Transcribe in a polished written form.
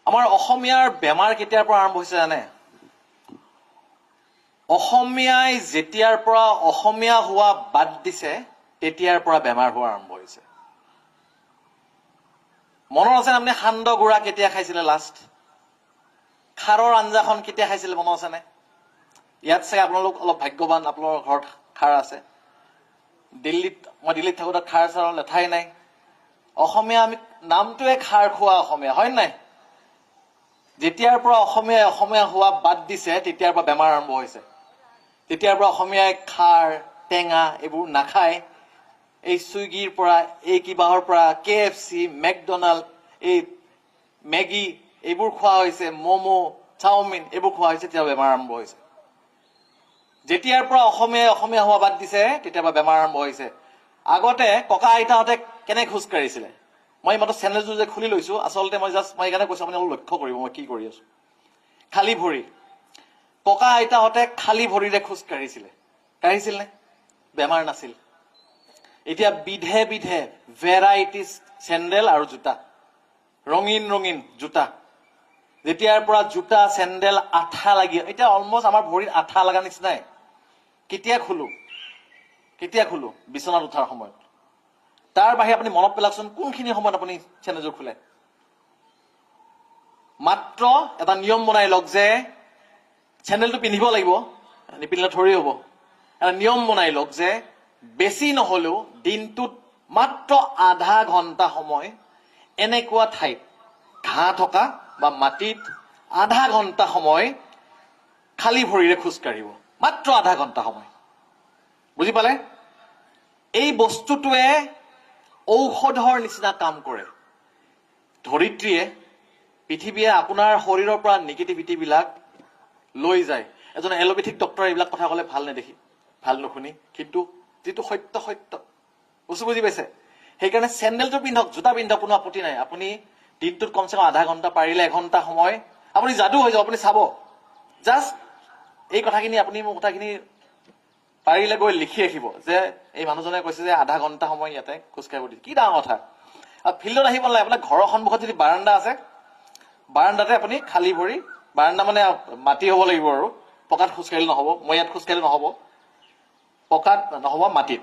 আমাৰ অসমীয়াৰ বেমাৰ কেতিয়াৰ পৰা আৰম্ভ হৈছে জানে? অসমীয়াই যেতিয়াৰ পৰা অসমীয়া হোৱা বাদ দিছে, তেতিয়াৰ পৰা বেমাৰ হোৱা আৰম্ভ হৈছে। মনত আছে, আপুনি সান্দহ গুড়া কেতিয়া খাইছিলে লাষ্ট? খাৰৰ আঞ্জাখন কেতিয়া খাইছিলে, মনত আছেনে? ইয়াত চাগে আপোনালোক অলপ ভাগ্যৱান, আপোনালোকৰ ঘৰত খাৰ আছে। দিল্লীত, মই দিল্লীত থাকোঁতে খাৰ চাৰৰ লেঠাই নাই। অসমীয়া আমি নামটোৱে খাৰ খোৱা অসমীয়া, হয় নাই? যেতিয়াৰ পৰা অসমীয়াই অসমীয়া হোৱা বাদ দিছে, তেতিয়াৰ পৰা বেমাৰ আৰম্ভ হৈছে। তেতিয়াৰ পৰা অসমীয়াই খাৰ টেঙা এইবোৰ নাখায়, এই চুইগিৰ পৰা, এই কিবাহৰ পৰা, কেএফচি, মেকডনাল্ড, এই মেগী এইবোৰ খোৱা হৈছে, ম'ম', চাওমিন এইবোৰ খোৱা হৈছে, তেতিয়া বেমাৰ আৰম্ভ হৈছে। যেতিয়াৰ পৰা অসমীয়াই অসমীয়া হোৱা বাদ দিছে, তেতিয়াৰ পৰা বেমাৰ আৰম্ভ হৈছে। আগতে ককা আইতাহঁতে কেনেকে খোজ কাঢ়িছিলে? মই মাত্ৰ চেণ্ডেলযোৰ যে খুলি লৈছো, আচলতে মই জাষ্ট মই সেইকাৰণে কৈছো, আপুনি অলপ লক্ষ্য কৰিব মই কি কৰি আছো। খালী ভৰি, ককা আইতাহঁতে খালী ভৰিৰে খোজ কাঢ়িছিলে, কাঢ়িছিল নে? বেমাৰ নাছিল। এতিয়া বিধে বিধে ভেৰাইটিজ চেণ্ডেল আৰু জোতা, ৰঙীন ৰঙীন জোতা। যেতিয়াৰ পৰা জোতা চেণ্ডেল আঠা লাগি, এতিয়া অলমষ্ট আমাৰ ভৰিত আঠা লগা নিচিনাই। কেতিয়া খোলো? কেতিয়া খোলো? বিচনাত উঠাৰ সময়ত। তাৰ বাহিৰে আপুনি মনত পেলাওকচোন, কোনখিনি সময়ত আপুনি চেণ্ডেলযোৰ খোলে? মাত্ৰ এটা নিয়ম বনাই লওক যে চেণ্ডেলটো পিন্ধিব লাগিব, নিপিন্ধিলে থৰি হ'ব। এটা নিয়ম বনাই লওক যে বেছি নহলেও দিনটোত মাত্ৰ আধা ঘণ্টা সময় এনেকুৱা ঠাইত, ঘাঁহ থকা বা মাটিত আধা ঘণ্টা সময় খালী ভৰিৰে খোজ কাঢ়িব। মাত্ৰ আধা ঘণ্টা সময়, বুজি পালে? এই বস্তুটোৱে ঔষধৰ নিচিনা কাম কৰে। ধৰিত্ৰীয়ে, পৃথিৱীয়ে আপোনাৰ শৰীৰৰ পৰা নিগেটিভিটিবিলাক লৈ যায়। এজন এলোপেথিক ডক্টৰে এইবিলাক কথা ক'লে ভাল নেদেখি, ভাল নুশুনি, কিন্তু যিটো সত্য, সত্য বস্তু, বুজি পাইছে? সেইকাৰণে চেণ্ডেলটো পিন্ধক, জোতা পিন্ধক, কোনো আপত্তি নাই। আপুনি দিনটোত কমচে কম আধা ঘণ্টা, পাৰিলে এঘণ্টা সময়, আপুনি যাদু হৈ যাব, আপুনি চাব। জাষ্ট এই কথাখিনি, আপুনি মোৰ কথাখিনি পাৰিলে গৈ লিখি ৰাখিব যে এই মানুহজনে কৈছে যে আধা ঘণ্টা সময় ইয়াতে খোজকাঢ়িব দিছে। কি ডাঙৰ কথা! আৰু ফিল্ডত আহিব নালাগে, আপোনাৰ ঘৰৰ সন্মুখত যদি বাৰাণ্ডা আছে, বাৰাণ্ডাতে আপুনি খালী ভৰি, বাৰাণ্ডা মানে মাটি হ'ব লাগিব আৰু পকাত খোজকাঢ়িলে নহ'ব। মই ইয়াত খোজকাঢ়িলে নহ'ব, পকাত নহ'ব, মাটিত।